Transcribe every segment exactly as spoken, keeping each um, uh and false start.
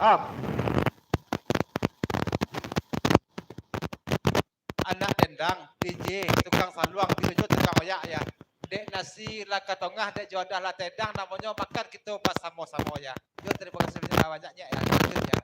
Anak dendang, D J, tukang saluang, biro juo tukang oyak, ya. Dek nasi lah ka tongah, dek jodoh lah tedang, namonyo makan kito basamo-samo, ya. Yo, tarimo kasih banyak, ya. Lanjut, ya.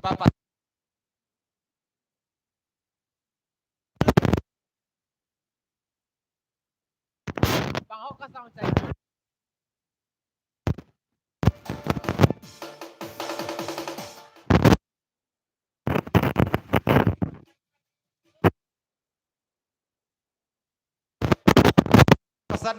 Bapak. Bang Hok ka sound check. Pesan.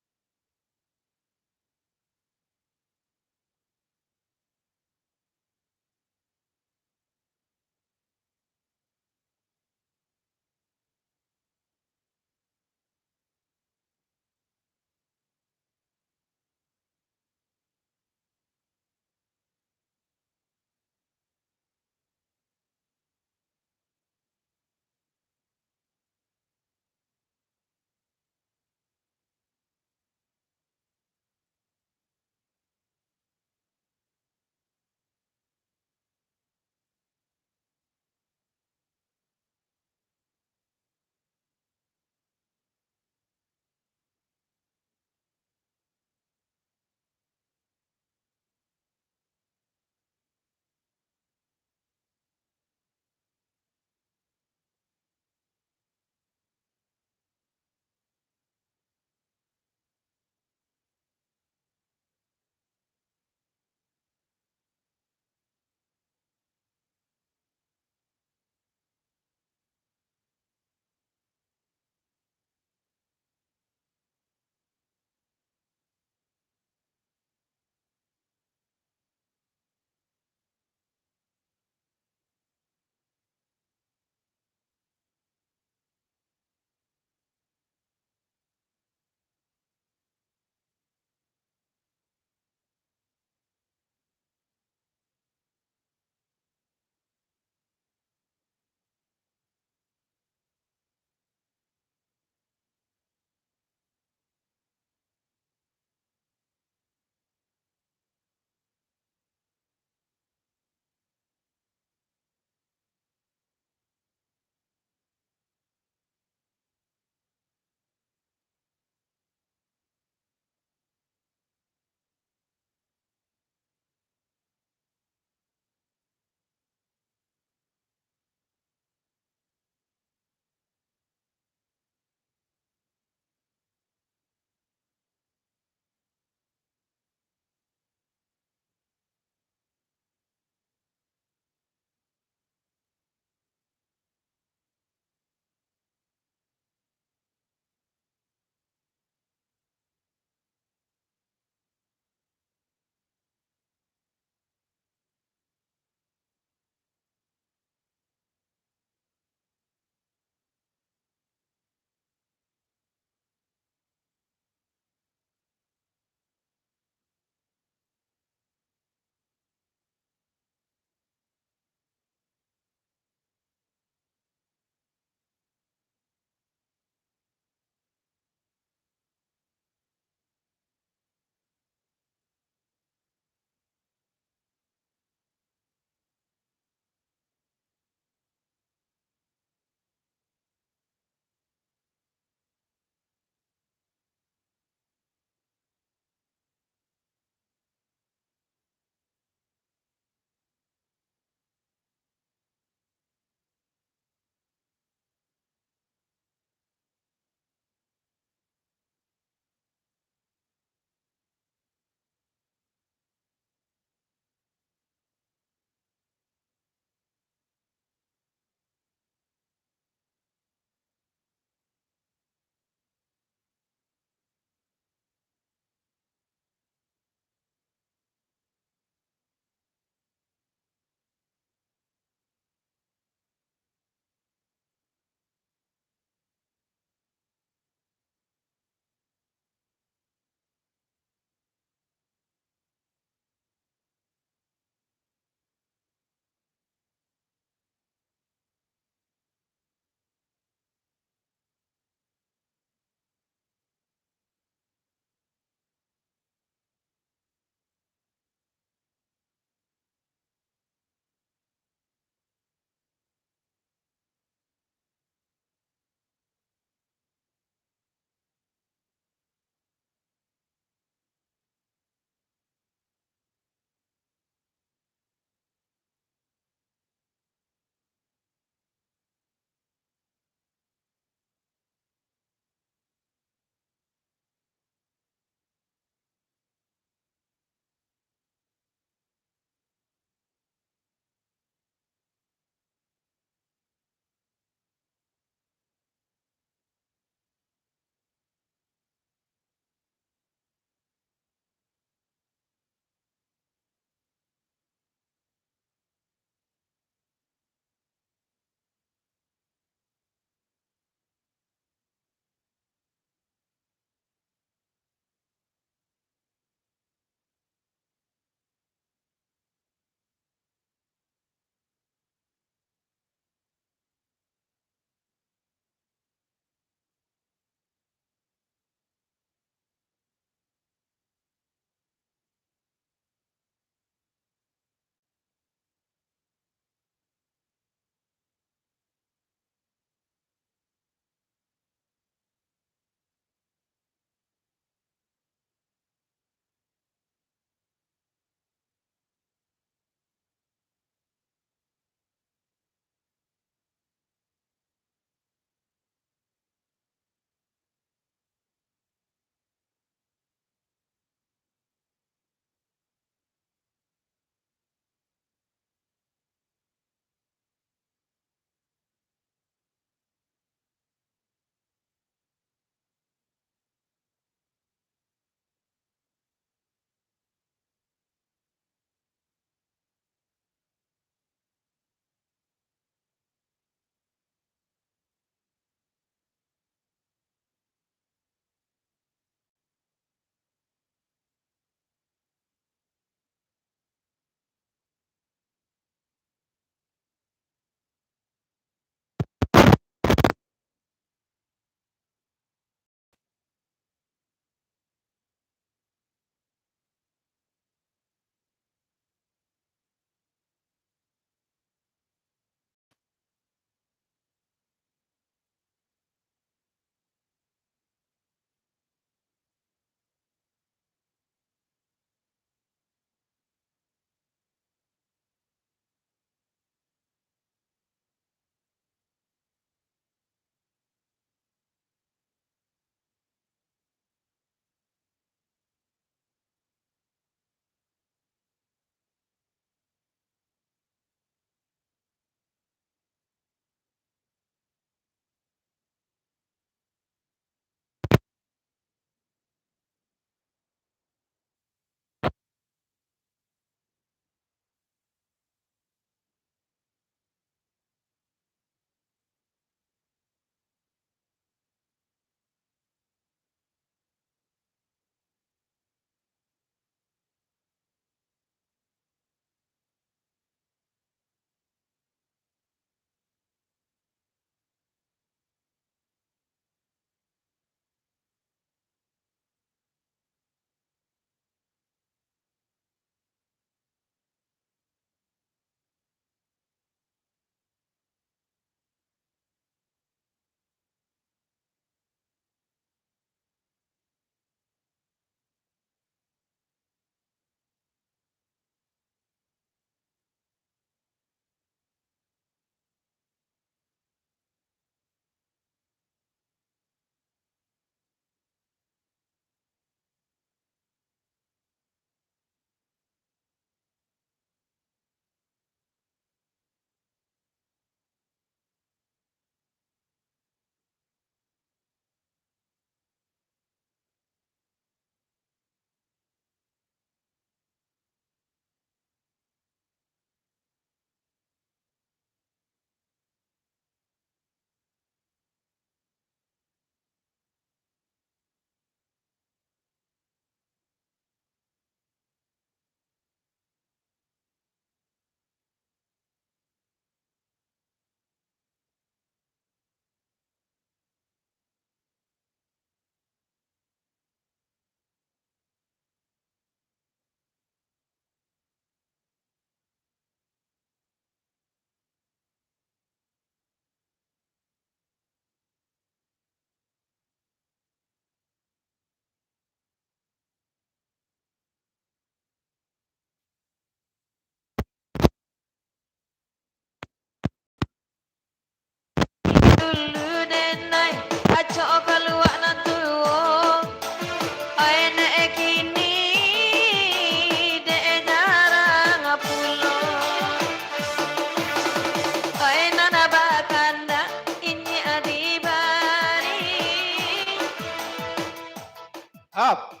Up.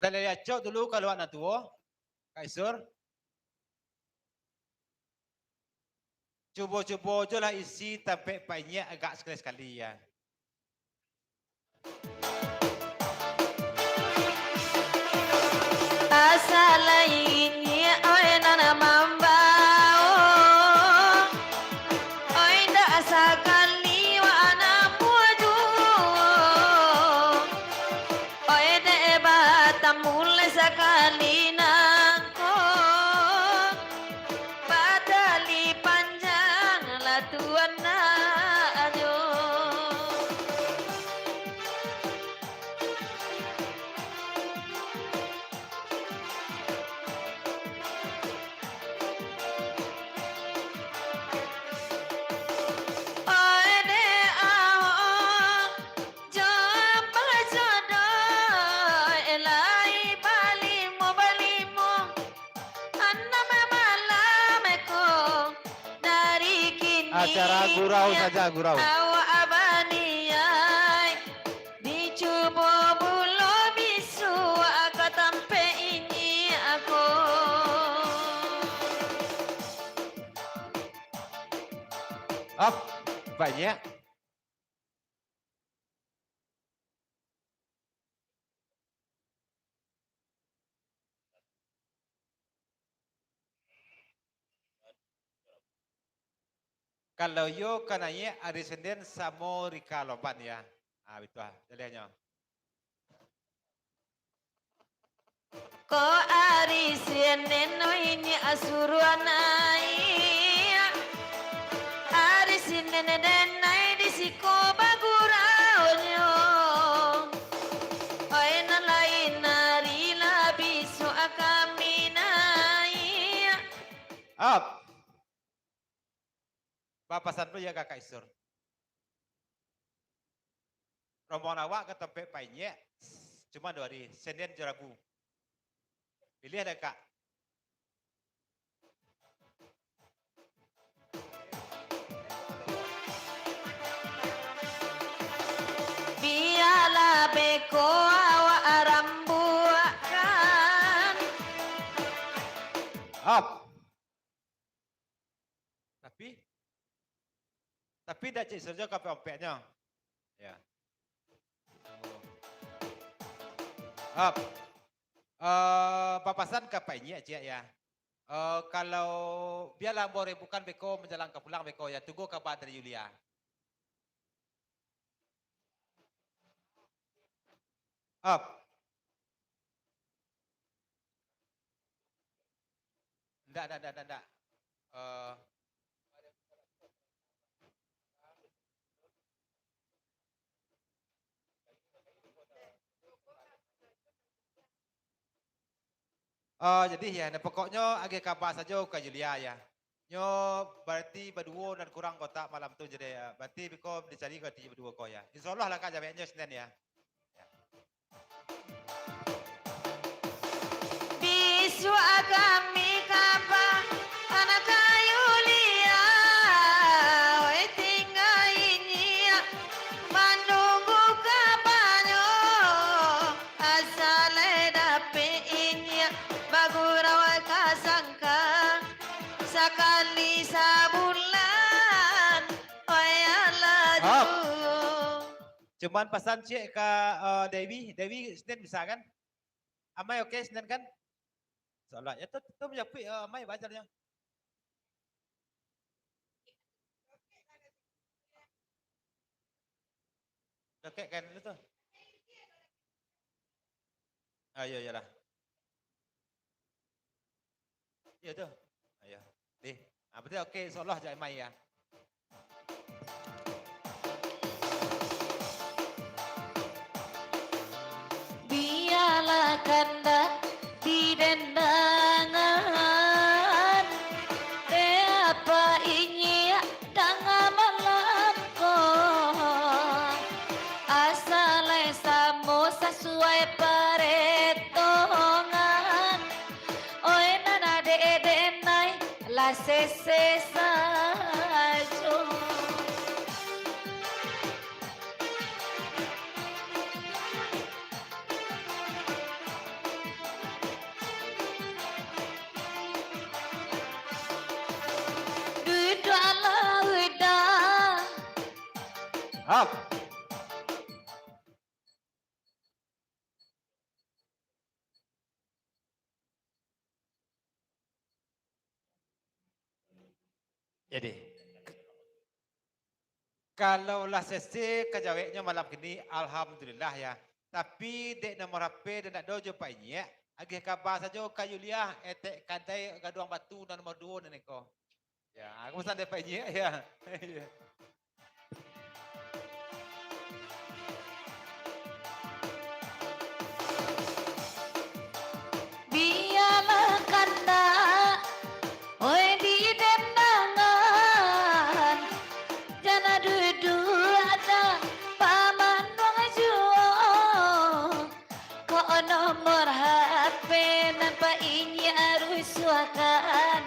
Dari acok dulu kaluar nan tuo, Kak Isur. Cubo-cubo jo lah isi tampek Pak Inyiak agak sakali-sakali, ya. Asa lai Inyiak, oi, nan mambao, oi, ndak sakali wak namuah juo. Oi, dek batamu lai sakali nangko, batali panjang lah tuan nak nyo. Oi, dek awak jo bajodoh, lai balimo-balimo, anam malam ko dari kini. Acara gurau saja, gurau. Awak baniai, dicubo bulo bisuak ka tampek Inyiak ko. Up, banyak. Kalau iyo ka naiak ari Senen samo Rika Loban, ya. Ah, bituah, caliahnyo. Ko ari Senen, oi, Inyiak suruah naiak. Ari Senen denai di siko baguraunyo. Oi, nan lain ari lah bisuak kami naiak. Up. Bapasan tu ya, Kakak Isur. Rombongan awak ka tampek Pak Inyiak, cuma duo hari, Senen jo Rabu. Pilih lah, Kak. Bialah beko awak rambuakkan. Up. Tapi, tapi dak cek sajo ka ompek-ompeknyo. Ya. Up. Eh, bapasan ka Pak Inyiak ciek, ya. Eh, kalau bialah ambo rebukan beko manjalang ka pulang beko, ya, tunggu kaba dari Yulia. Up. Ndak, ndak, ndak, ndak, ndak. Eh, eh, jadi, ya, nah, pokoknyo agiah kaba sajo ka Yulia, ya. Nyo barati baduo nan kurang kotak malam tu, jadi, ya. Barati biko dicari ka ti baduo ko, ya. Insyaallah lah, Kak, jaweknyo Senen, ya. Bisuak kami kaba anak kayu lia, weh, tingga Inyiak manunggu kabanyo. Asa lai dapek Inyiak bagurau ka sangka sakali sabulan, weh, alah. Hap. Duo. Cuman pasan ciek ka, eh, Dewi. Dewi, Senen bisa kan? Amai oke, Senen kan? Insyaallah. Ya, tu, tu manjapuik, eh, Amai bacarnyo. Oke, kan dulu tu. Ah, iyo, iyolah. Iyo tu. Ayo. Deh. Ah, berarti oke, insyaallah jak Amai, ya. Bialah kandak didendangan, dek apak Inyiak danga malam ko. Asa lai samo sasuai paretongan. Oi, nan adek-adek nai, lah sese sajo. Hap. Jadi, k-, kalau lah sese kajaweknyo malam kini, alhamdulillah ya. Tapi dek nomor H P den ndak ado jo Pak Inyiak, agiah kaba sajo ka Yulia, etek kadai Gaduang Batu nan nomor duo nan ko. Ya, aku pesan dek Pak Inyiak ya. Bialah kandak, oi, didendangan, jan duduak dapek manuang juo. Kok nomor H P nan Pak Inyiak rusuahkan,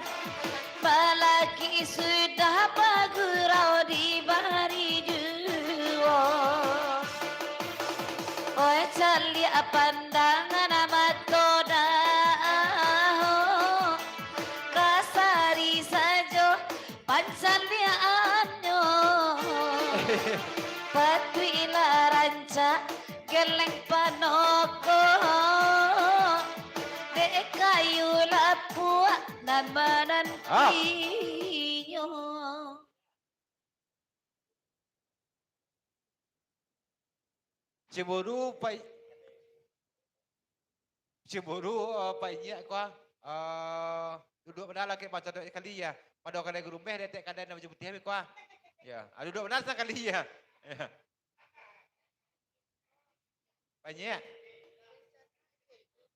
balaki sudah bagurau di bari juo. Oi, caliak pandangan mato daho, kasari sajo pancaliakannyo. Patuiklah rancak geleng panoko, dek kayu lapuak nan manantinyo. Cemburu, Pak. Cemburu, eh, Pak Inyiak ko, ah. Eh, duduak bana lah, kek bancodok sakali ya. Pado kadai Gurumbeh, dek etek kadai nan baju putiah ko, ah. Ya, ah, duduak bana sakali ya. Ya. Pak Inyiak.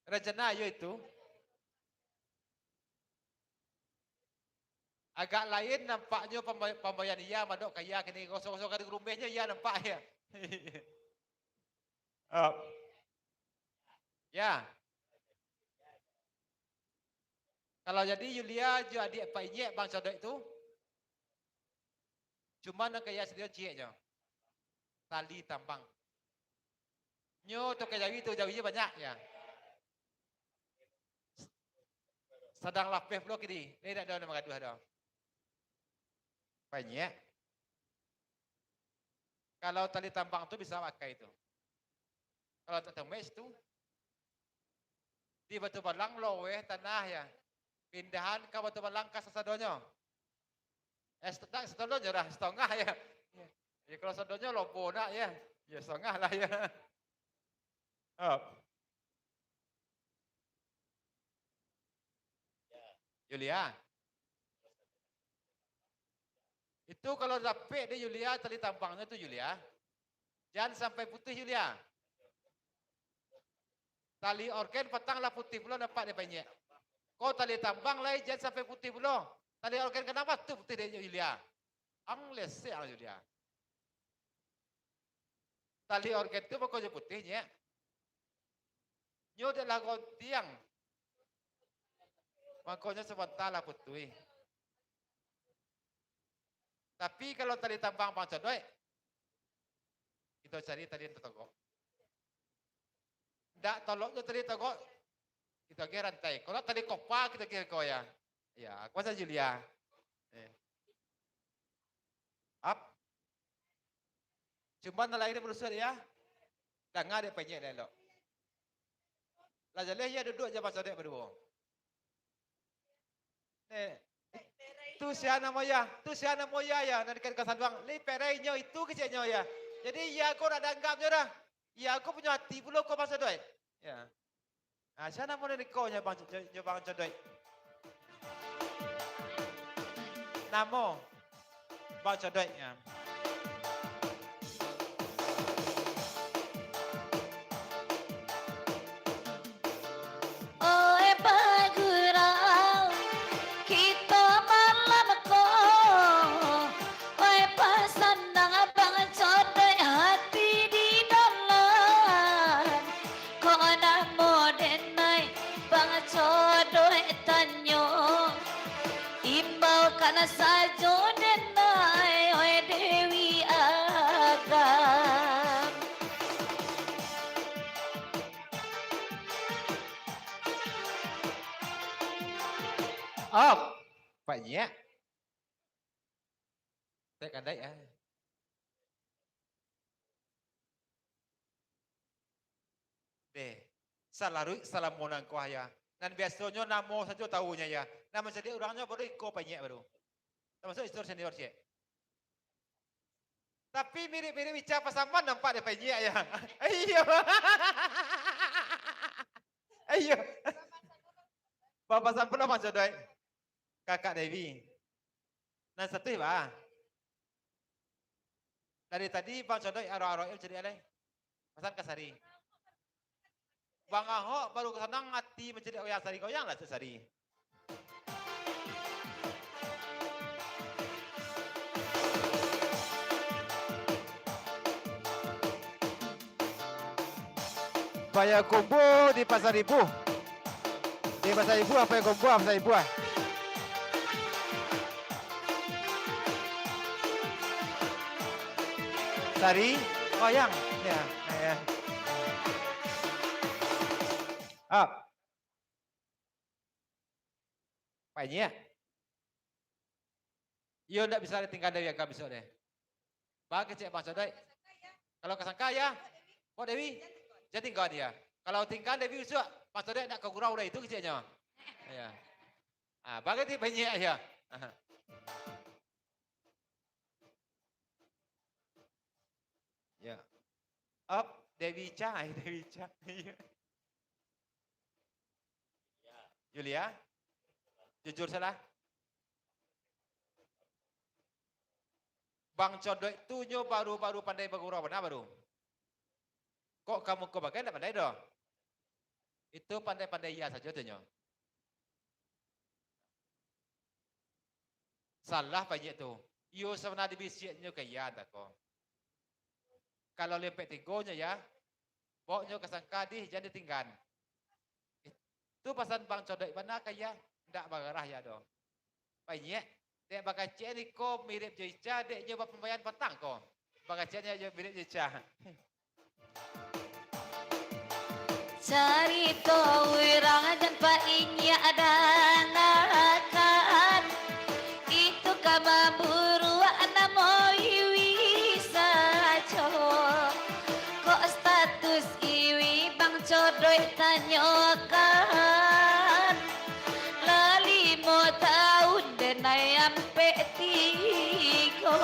Rencana ayo itu. Agak lain nampaknyo pamba-, pambayaran iya madok ka iya kini, gosok-gosok kadai Gurumbehnyo iya nampak ya. Ah. Ya. Kalau jadi Yulia jo adiak Pak Inyiak bancodok tu, cuma nan ka iya sadiakan cieknyo, tali tambang. Nyo tu ka jawi tu, jawi je banyak ya. Sadang lapeh pulo kini, ni dak ado nan magaduah doh. Banyak. Kalau tali tambang tu bisa pakai tu. Kalau tak temes tu, di Batu Balang loweh tanah ya. Pindahan ka Batu Balang ka sasadonyo. Eh, set-, tak sasadonyo lah, satangah ya. Ya, kalau sasadonyo lobo nak ya. Ya, satangah lah ya. Oh. Yulia. Itu kalau dapek di Yulia tali tambangnyo tu, Yulia. Jan sampai putih, Yulia. Tali orgen patang lah putih pulo, nampak dek Pak Inyiak. Ko tali tambang lai jan sampai putih pulo. Tali orgen kanapa tu putih dek Yulia? Ang lesek ang Yulia. Tali orgen tu mako nyo putih, Nyiak. Nyo dek lah gontiang. Makonyo sabanta lah putuih. Tapi kalau tali tambang Bang Codoik, kito cari tali nan togok. Ndak tolok jo tali togok, kito agiah rantai. Kalau tali kopa, kito agiah ko ya. Ya, kuasa Julia. Eh. Ap. Cuman nan lain ni barusuah ya. Danga dek Pak Inyiak elok. Lah jaleh ya duduk je Bang Codoik baduo. Eh, tu sia namo ya, tu sia namo ya, ya, nan dekat ka saluang. Lai perai nyo itu keceknyo ya. Jadi, ya ko ndak dianggap nyo dah. Ya ko punyo ati pulo ko Bang Codoik. Ya. Ah, sia namo nan iko nyo Bang, nyo, nyo Bang Codoik? Namo? Bang Codoik, ya. Oi bagurau, kito malam ko. Oi pasanang Bang Codoik hati di dalam. Ko namo den ai Bang Codoik tanyo. Imbaukan sajo den ai, oi Dewi Agam. Op, Pak Nyiak. Tak kadai ah. Salaruik salamo nangko, Yah. Nan biasonyo namo sajo tawunyo, Yah. Nan mancaliak urangnyo baru iko panyiak baru. Tamasuak senior-senior ciek. Tapi mirip-mirip Ica Pasaman nampak dek panyiak, Yah. Iyo. Iyo. Bapasan pulo Bang Codoik. Kakak Dewi. Nan satuih, bah. Dari tadi Bang Codoik aro-aro mancaliak lai. Pasan ka Sari. Bang Ahok baru sanang ati mancaliak wayang Sari, goyang lah Sari. Payakumbuah di Pasar Ibuah. Di Pasar Ibuah, Payakumbuah, Pasar Ibuah. Sari, goyang. Ya, ya. Up. Panyiak. Iyo ndak bisa ditinggaan dari agam bisuak deh. Baa kecek Bang Codoik. Kalau ka sangka, Yah. Kok Dewi? Jan tinggaan, Yah. Kalau tinggaan Dewi bisuak, Bang Codoik ndak ka gurau lai, itu keceknyo. Iyo. Ah, baa kecek panyiak, Yah. Yo. Up, Dewi Ica, Dewi Ica. Iyo. Yulia, jujur salah. Bang Codoik tu nyo baru-baru pandai bagurau bana baru. Kok ka muko bagai ndak pandai doh. Itu pandai-pandai iya sajo tu nyo. Salah panyiak tu. Iyo sabana dibisiaknyo ka iya antah ko. Kalau lempek tigo nyo, Yah, bawoknyo ka sangka dih, jan ditinggaan. Itu pasan Bang Codoik bana ka iya, ndak bagarah iya doh. Panyiak, dek bakacek niko mirip jo Ica, dek nyo bapambaian patang ko. Bakaceknyo jo mirip jo Ica. Carito urang jan panyiak dangakan, itu ka mamburuak namo Iwi sajo. Kok status Iwi Bang Codoik tanyokan, lah limo taun denai ampek tigo.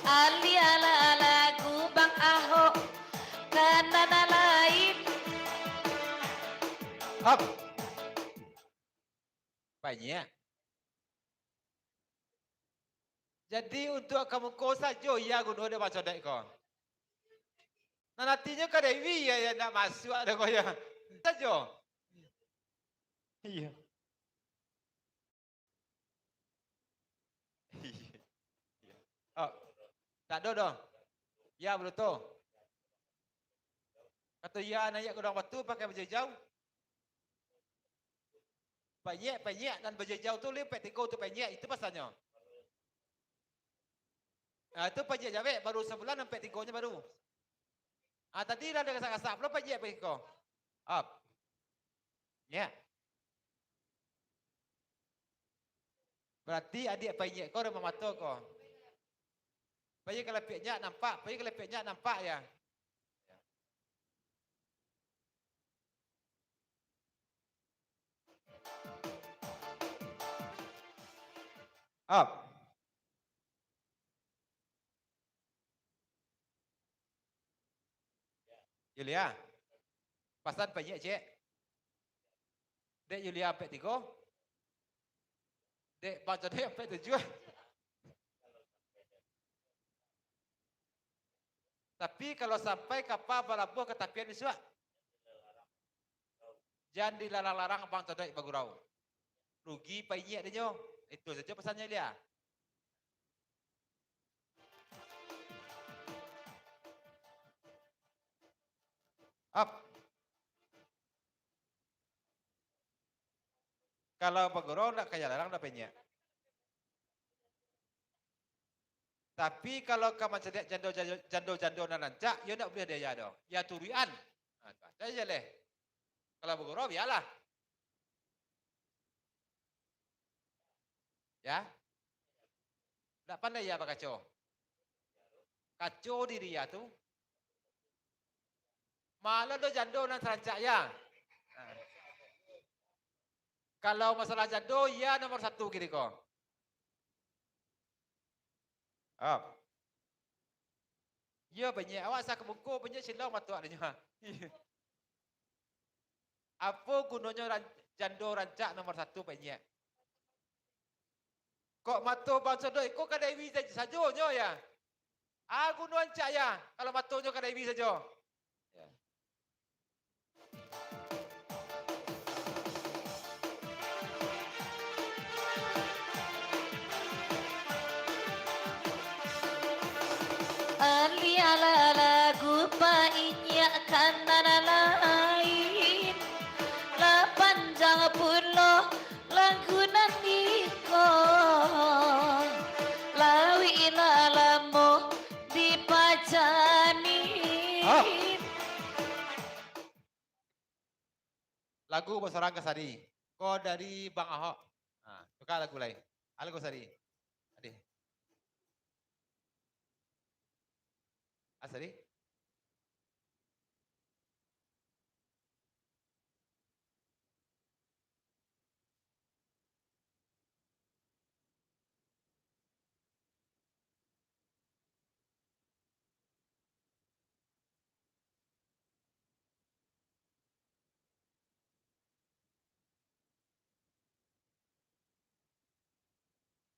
Alialah lagu Bang Ahok, ka nan lain. Up. Panyiak. Jadi, untuak ka muko sajo iya guno dek Bang Codoik ko. Nan atinyo ka Dewi, ya, ya, ndak masuak doh ko, ya. Sajo. Iyo. Oh, tak ado doh. Ya, batua. Kato iya, naiak Gunuang Batu pakai baju hijau. Panyiak, panyiak nan baju hijau tu, lempek tigo tu panyiak, itu pasalnyo. Ah, itu panyiak jawek, baru sabulan ampek tigonyo baru. Ah, tadi lah ado gasak-gasak, pulo panyiak panyiak ko. Up. Ya. Berarti adiak panyiak ko rumah mato ko. Pai ka lapiak nyak nampak, pai ka lapiak nyak nampak ya. Up. Yulia. Pasan panyiak, cek. Dek Yulia ampek tigo. Dek Bang Codoik ampek tujuah. Tapi kalau sampai kapa balabuah ka tapian bisuak, jan dilarang-larang Bang Codoik bagurau. Rugi panyiak dinyo. Itu sajo pasannyo, Yulia. Up. Kalau bagurau ndak ka dilarang doh panyiak. Tapi kalau ka mancaliak jando-jando, jando-jando nan rancak, iyo ndak buliah diaja doh. Iyo turuikan. Nah, tu sajo leh. Kalau bagurau, bialah. Ya. Ndak pandai iyo bakaco. Kaco diri iyo tu. Malah do jando nan sarancak, ya. Nah. Kalau masalah jando, ya nomor satu kini ko. Op. Iyo, banyia. Awak asa ka bungko, banyia silau matuak dinyo. Apo gunonyo ran-, jando rancak nomor satu, banyia? Kok mato banso do iko ka Dewi sa-, sajo nyo, ya? A guno rancak, ya, kalau matonyo ka Dewi sajo. Ya. Alialah lagu painyak ka nan lain, lah panjang pulo lagu nan iko, lawik lah lamo dipajani. Ah. Lagu basorang ka Sari. Ko dari Bang Ahok. Ha, tuka lagu lai. Ah, lagu Sari. Adih. Ah, Sari.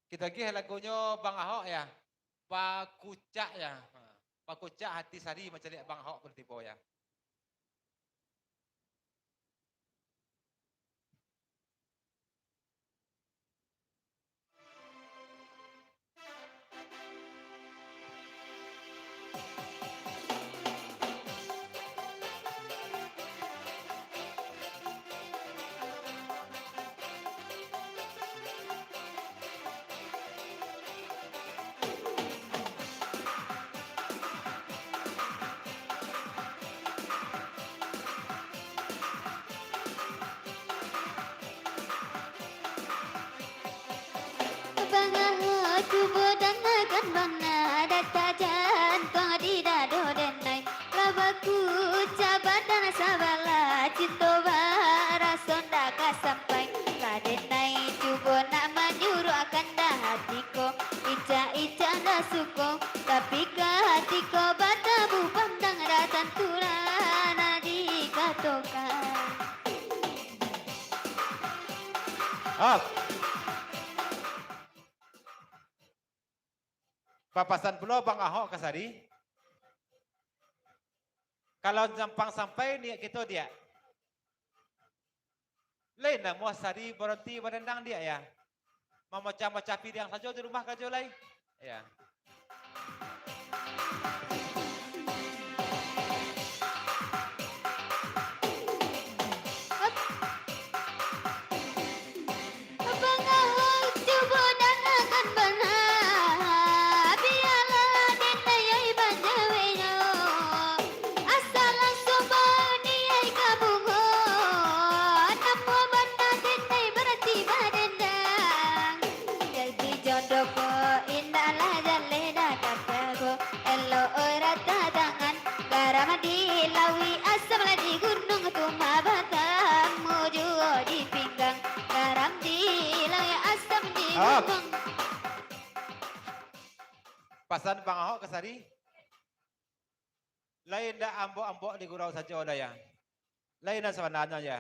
Kito agiah lagunyo Bang Ahok, ya. Bakucak, ya. Ha. Bakucak hati Sari mancaliak Bang Ahok pun tibo, ya. Bang Ahok, cubo dangakan bana, datak jantuang di dado denai. Lah bakucak badan sabalah, cinto baraso ndak ka sampai. Lah denai cubo nak manyuruakkan dah hati ko, icak-icak ndak suko. Tapi ka hati ko batabuh pandang, dak tantu lah nak dikatokan. Hap. Bapasan pulo Bang Ahok ka Sari. Kalau nyampang sampai niat kito, Diak. Lai namuah Sari baronti badandang, Diak, ya. Mamacah-macah piriang sajo di rumah karajo lai. Ya. Abang Ahok, cubo dangakan bana, bialah denai ai banjawenyo. Asa langsuang baniaik ka bungo, namuah bana denai barati badendang. Jadi jodoh ko indaklah jaleh dah kata ko, elok oi rata tangan. Garam di lauik, asam lah di gunuang, tu mah batamu juo di pinggang. Garam di lauik, asam di gunuang. Pasan Bang Ahok ka Sari. Lai ndak ambok-ambok di gurau sajo dah, ya. Lai nan sabananyo, ya.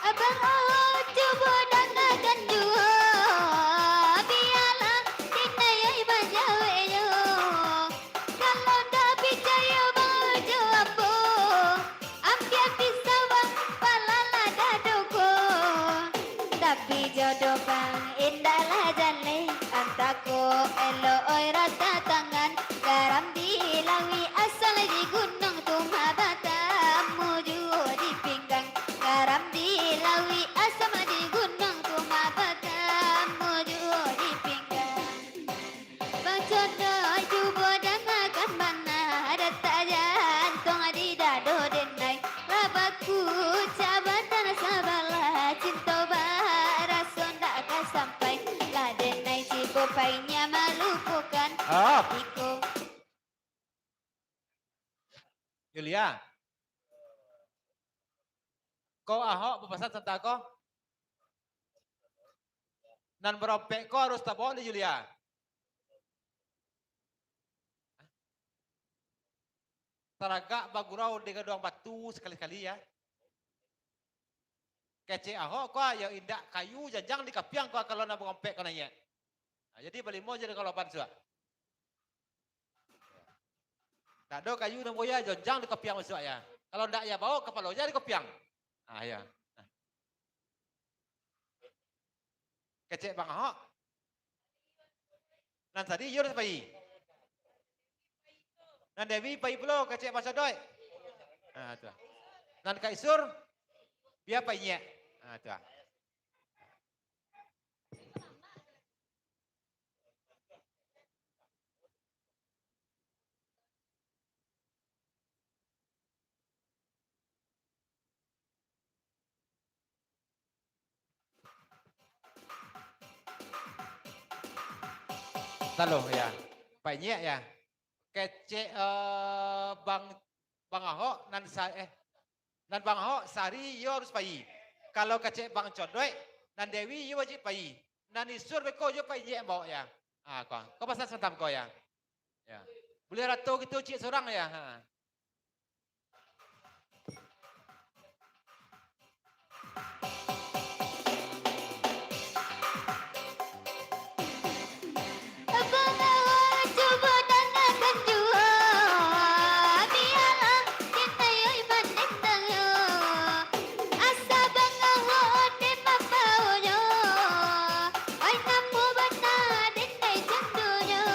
Abang Ahok, cubo dangakan juo, bialah denai ai banjawenyo. Kalau ndak picayo bang jo ambo, ambiak pisau bang, palalah dado ko. Tapi jodoh bang indaklah jaleh, antah ko elok oi rata tangan. Garam di lauik, asam di gunuang, tu mah batamu juo di pinggang. Garam di lauik, asam di gunuang, tu mah batamu juo di pinggang. Bang Condoi, cubo dangakan bana, datak jantuang di dado denai. Lah Yulia. Ko Ahok bapasan santa ko. Nan barompek ko harus tabao dek Yulia. Taragak bagurau di gaduang batu sakali-kali, ya. Kecek Ahok ko, yo indak kayu janjang di kapiang ko, kalau nak barompek ko naiak. Nah, jadi balimo je di kaloban suak. Ndak ado kayu nan buya, janjang di kapiang masuak, ya. Kalau ndak, ya, bao kapalo je di kapiang. Ah, ya. Nah. Kecek Bang Ahok. Nan Sari, iyo pai. Nan Dewi pai pulo, kecek Bang Sodoik. Ah, tu. Nan Kak Isur, bia pai nyiak. Ah, tu. Taloh, ya. Pai nyiak, ya. Kecek, eh, Bang, Bang Ahok, nan sa-, eh, nan Bang Ahok, Sari, iyo harus pai. Kalau kecek Bang Condoik, nan Dewi, iyo wajib pai. Nan Isur beko, iyo pai nyiak baok, ya. Ah, ko. Ko pasan santam ko, ya. Ya. Buliah rato gitu, ciek surang, ya. Ha. Abang Ahok, cubo dangakan juo, bialah den ai mandendang yo. Asa Bang Ahok den mambaonyo, ai namo bana den ai jandonyo.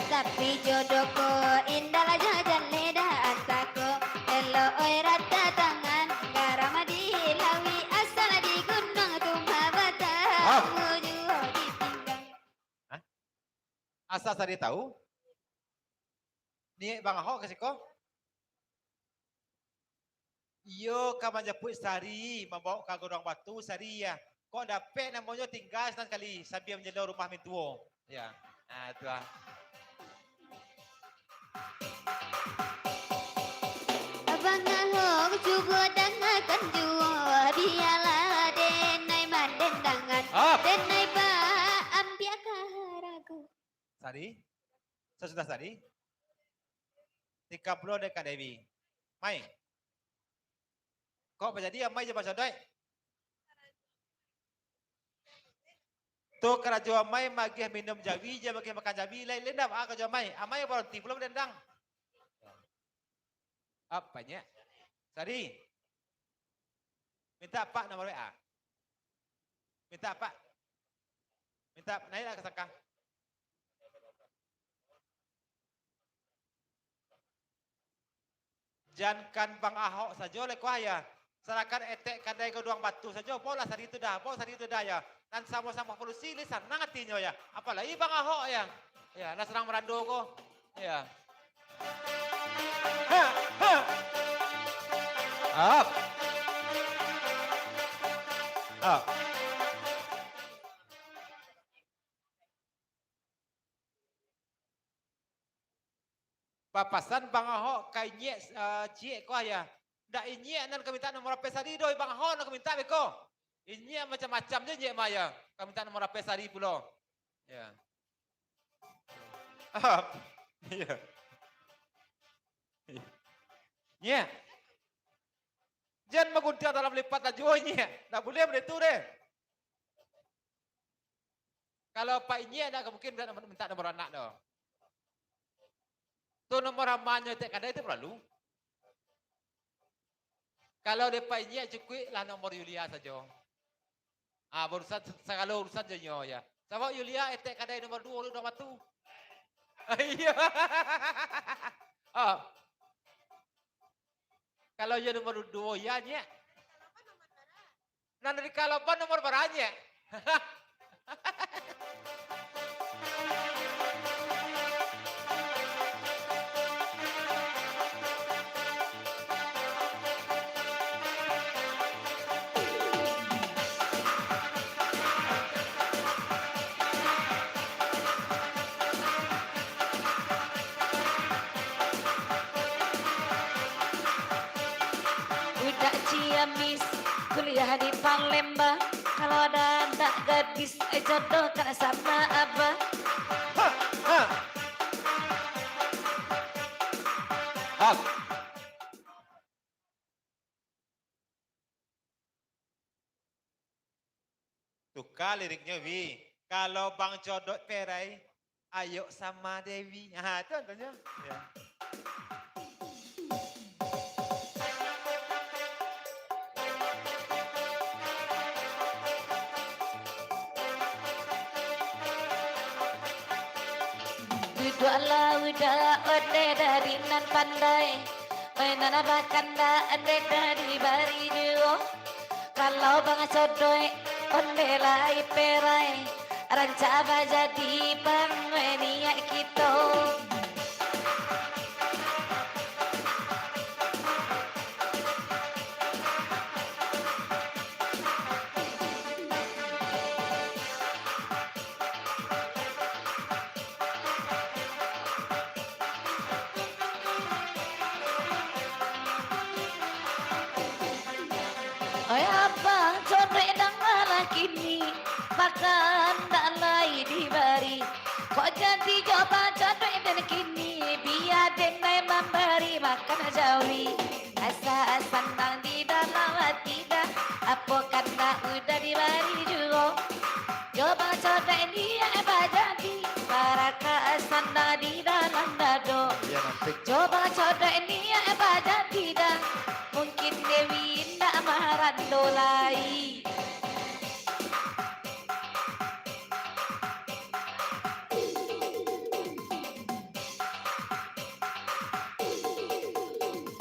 Tapi jodoh ko indak lah jajan ledah antako. Elok oi rata tangan, garam di lauik, asal di gunuang tu mah batamu juo di pinggang. Hah? Asa Sari tahu? Niaik Bang Ahok ka siko? Iyo ka manjapuik Sari, mambaok ka Godoang Batu Sari, ya. Kok dapek namonyo tingga sinan sakali, sambia manjalo rumah mintuo. Ya. Ah, tu ah. Abang Ahok, cubo dangakan juo, bialah den ai mandendangan. Ah. Den ai baambiak karago. Sari, sasudah Sari, tika pulo dek Kak Dewi. Mai. Kok bajadi amai jo Bang Sodoik? Tu karajo amai magiah minum jawi, jo magiah makan jawi, lai-lai ndak baa karajo amai. Amai baronti pulo badendang. Apo nyo? Sari. Minta Pak nomor W A. Minta Pak. Minta naiaklah ka sangka. Jankan Bang Ahok sajo lai kuah ya. Sarakan etek kadai Godoang Batu sajo, baolah Sari tu dah, bao Sari tu dah ya. Nan samo-samo padusi lai sanang atinyo ya. Apalagi Bang Ahok ya. Ya, lah sanang marando ko. Ya. Ha, ha. Up. Up. Papasan Bang Ahok ka inyiak, eh, ciek ko ya. Ndak inyiak nan ka minta nomor H P Sari doh, Bang Ahok nan ka minta beko. Inyiak macam-macam je inyiak mah ya. Ka minta nomor H P Sari pulo. Ya. Iya. Nyiak. Jan maguntiang dalam lipat laju, nyiak. Ndak buliah baitu deh. Kalau Pak Inyiak ndak mungkin minta nomor, minta nomor anak doh. Tu nomor amanyo etek kadai tu paralu. Kalau dek Pak Inyiak cukuik lah nomor Yulia sajo. Ah, barusan sagalo urusan jo inyo ya. Sabab Yulia etek kadai nomor duo dulu dah batu. Iya. Ah. Kalau iyo nomor duo ya, Nyiak. Nan dari Kalapan nomor bara, Nyiak? Di Palembang, kalau dah anak gadis, eh, jodoh kan sama abah. Ha, ha. Hap. Tuka liriknyo, Wi. Kalau Bang Codot perai, ayo sama Dewi. Ha, tu antunyo. Ya. Duduaklah uda onde dari nan pandai, mainan bakandak onde ka dibari juo. Kalau Bang Codot onde lai perai, rancak bajadi pang niat kito. Oi, Abang Codot, dangalah kini, bakandak lai dibari. Kok jadi jo Bang Codot den kini, bia den ai mambari makan jawi. Asa sanang di dalam hati dah, apo kandak udah dibari juo. Jo Bang Codot niat bajadi, barakaik sanang di dalam dado. Iyo, nanti. Jo Bang Codot niat bajadi dah, mungkin Dewi indak marando lai.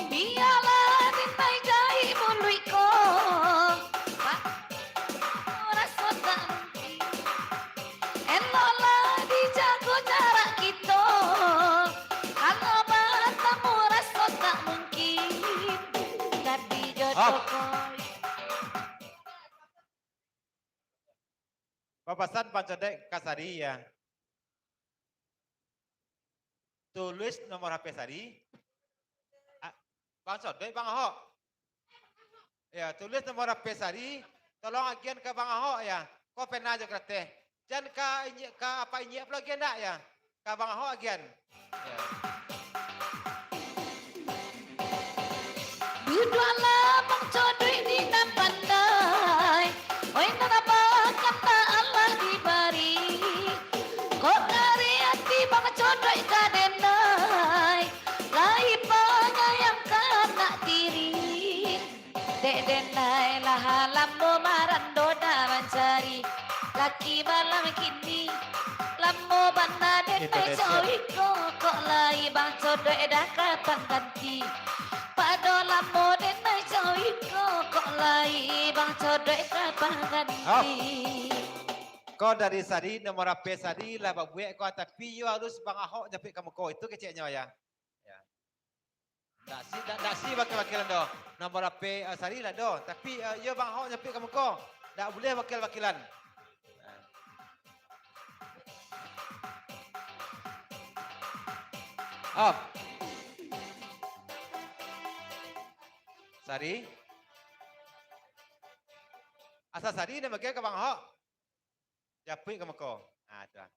Bialah den ai jaik muluik ko, ba-, raso tak mungkin. Eloklah dijago jarak kito, kalau batamu raso tak mungkin. Tapi jodoh Hap. Ko. Bapasan Bang Codot ka Sari, ya. Tulis nomor H P Sari. Ah, Bang Codot, Bang Ahok. Ya, tulis nomor H P Sari. Tolong agian ka Bang Ahok, ya. Ko pena jo karateh. Jan ka inyiak, ka apak inyiak pulo agian ndak, ya. Ka Bang Ahok agian. Ya. Duduaklah Bang Codot di nan pandai, oi, nan bakandak alah dibari. Kok dari ati Bang Codot ka den ai, lai panyayang ka anak tiri. Dek den ai lah lamo marando dah mancari laki malam kini. Lamo bana den ai Indonesia. Cowiko, kok lai Bang Codot dah ka pangganti. Pado lamo den ai cowiko, kok lai Bang Codot ka pangganti. Hap. Ko dari Sari, nomor H P Sari lah babuek ko, tapi yo harus Bang Ahok nyapuik ka muko. Itu keceknyo, ya. Ya. Ndak si, ndak, ndak si wakil-wakilan doh. Nomor H P, eh, Sari lah doh. Tapi, eh, yo Bang Ahok nyapuik ka muko. Ndak buliah wakil-wakilan. Nah. Hap. Sari. Asa Sari nan bagian ka Bang Ahok. Japuik ka muko. Ah, tu lah.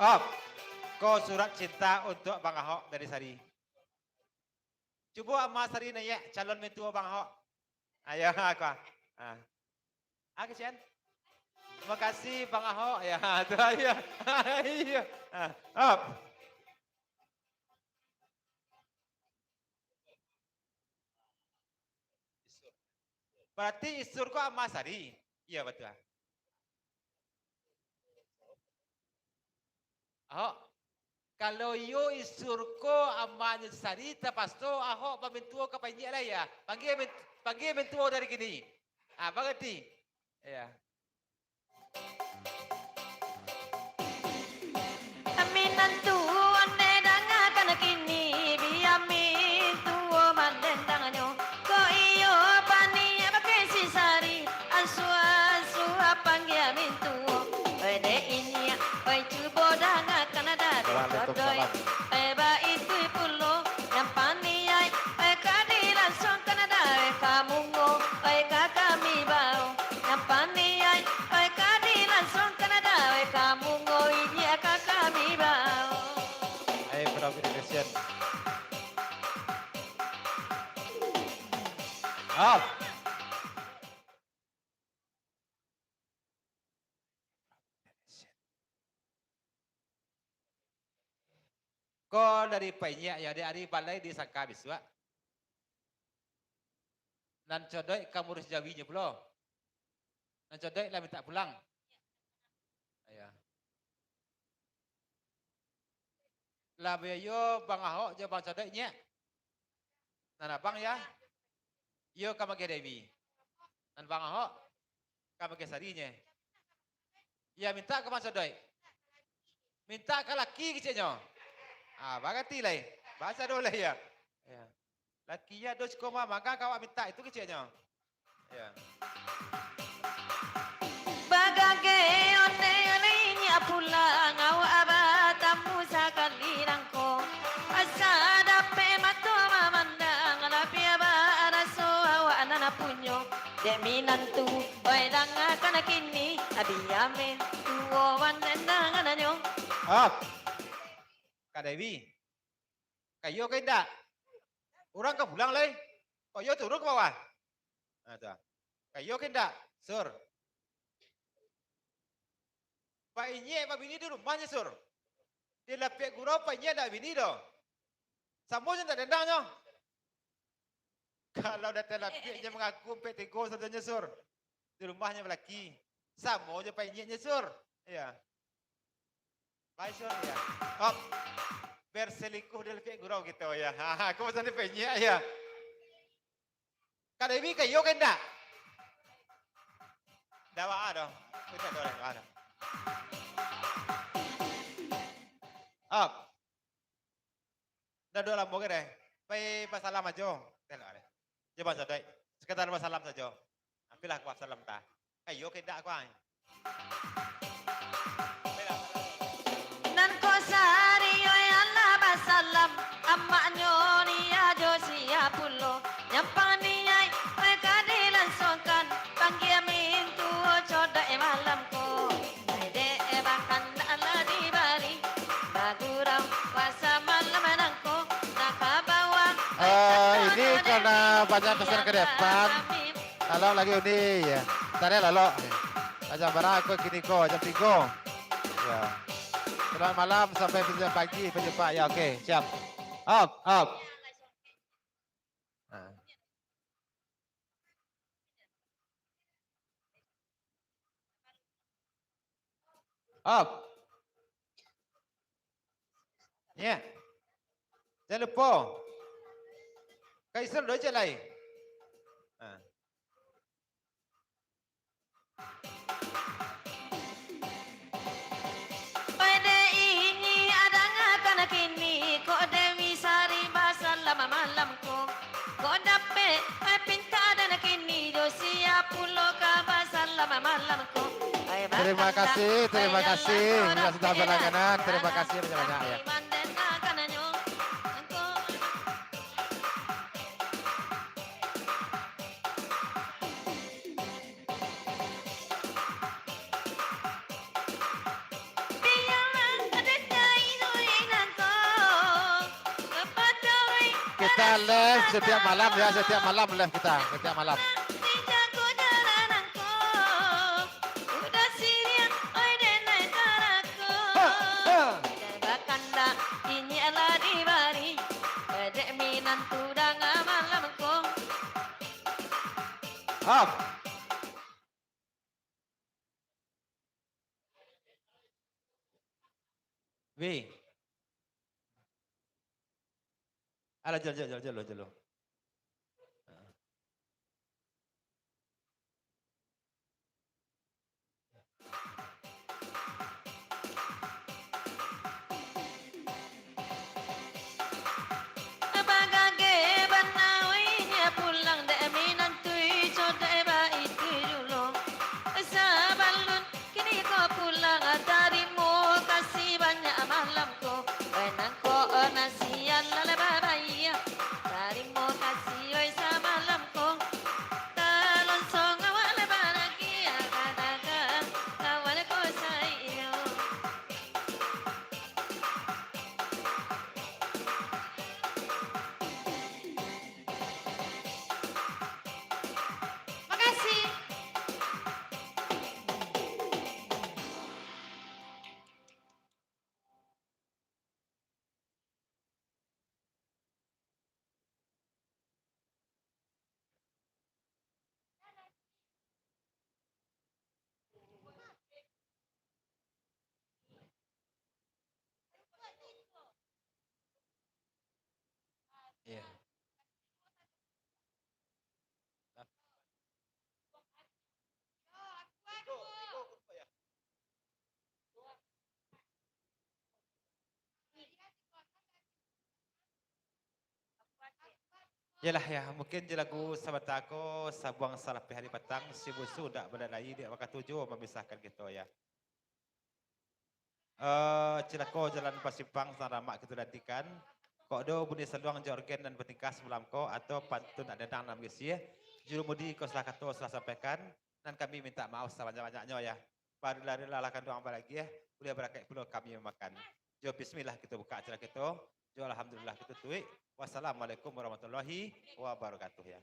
Op. Ko surat cinta untuak Bang Ahok dari Sari. Cubo Ama Sari naiak calon mintuo Bang Ahok. Ayo, aku. Ah. Ah, kasihan. Terima kasih, Bang Ahok. Ya, tu, ayo. Iyo. Ah, op. Berarti Isur ko Ama Sari. Iya, betul. Ahok, kalau iyo Isur ko amanyo Sari, tapaso Ahok bamintuo ka panyiak lai, ya. Panggia min-, panggia mintuo dari kini. Ah, mangarati? Ya. Minantu, andai dangakan kini, bia mintuo mandandangnyo. Kok iyo Congratulations. Up. Ko dari Painyiak, yo, dek ari balai disangka bisuak. Nan Codoik ka murus jawinyo pulo. Nan Codoik lah mintak pulang. Iyo. Lah biayo Bang Ahok jo Bang Codoik nyiak. Nan abang, yo, iyo ka magiah Dewi. Nan Bang Ahok ka magiah Sari nyo. Yo, mintak ka Bang Codoik. Mintak ka laki keceknyo. Ah, barati lai. Basa do lai, yo. Yo. Laki yo ado siko ma-, mangga ka awak mintak itu keceknyo. Yo. Bagage onde lai nyiak pulang, awak batamu sakali nangko. Asa dapek mato mamandang, labiah baraso awak nan punyo. Dek minantu, oi dangakan kini, abiamen tuo wan dendangannyo. Up. Kak Dewi. Ka iyo ka indak? Urang ka pulang lai. Kok iyo turun ka bawah? Nah, tu. Ka iyo ka indak? Sur. Painyiak babini di rumahnyo, Sur. Di lapiak gurau Painyiak ndak babini doh. Samo jo ndak dandangnyo. Kalau datang lapiaknyo mangaku ampek tigo sadonyo, Sur. Di rumahnyo balaki. Samo jo Painyiaknyo, Sur. Iyo. Baik, Sur, yo. Hop. Berselingkuh di lapiak gurau kito, yo. Ha, aku pesan di Painyiak, yo. Kak Dewi, ka iyo ka indak? Ndak baa doh. Indak doh, ndak baa doh. Hop. Ndak duo lamo ge deh. Pai basalam ajo. Tengok deh. Jo Bang Codoik. Sekedar basalam sajo. Ambiaklah aku basalam ta. Ka iyo ka indak aku ai. Nan ko Sari oi alah basalam, amaknyo ni ajo siap pulo. Nyampang niaik oi ka dilangsungkan, panggia mintuo Codoik malam ko. Dek bakandak lah dibari, bagurau puasa malam nangko, nak ka bawah. Eh, ini karena banyak pesan ke depan. Lalok lagi Uni, yo. Tarik lalok. Macam bara ko kini ko, jam tigo. Yo. Selamat malam, sampai jam pagi, berjumpa. Yo, oke, siap. Up, up. Ah. Up. Yo. Jan lupo. Kaisar do cek lai. Ha. Oi dek inyiak, dangakan kini, kok Dewi Sari basalam malam ko. Kok dapek, ai pintak den kini, jo sia pulo ka basalam malam ko. Ai terima kasih, terima kasih yang sudah berlangganan. Terima kasih banyak-banyak, ya. Kita live setiap malam ya, setiap malam live kita, setiap malam. Up. Weh. Alah, jalo, jalo, jalo, jalo. Bagage bana inyo pulang dek minantui, codek baitu julo. Sabalun kini ko pulang, tarimo kasih banyak malam ko. Nangko nasian lalai babayia, tarimo Iya. Iyolah ya, mungkin jo lagu sabanta ko, sabuang salapeh ari patang, si busu dak balalai, dek wakatu juo mamisahkan kito ya. Eh, cilako jalan pasimpang, saramak kito nantikan. Kok do bunyi saluang jo orgen nan batingkah samalam ko, atau pantun nak dandang nan mangisi, jurumudi ko salah kato salah sampaikan, nan kami mintak maaf sabanyak-banyaknyo ya. Barilah-rilah lah kanduang balagi ya, buliah barakaik pulo kami mamakan. Jo bismillah kito bukak acara kito, jo alhamdulillah kito tutuik. Wassalamualaikum warahmatullahi wabarakatuh ya.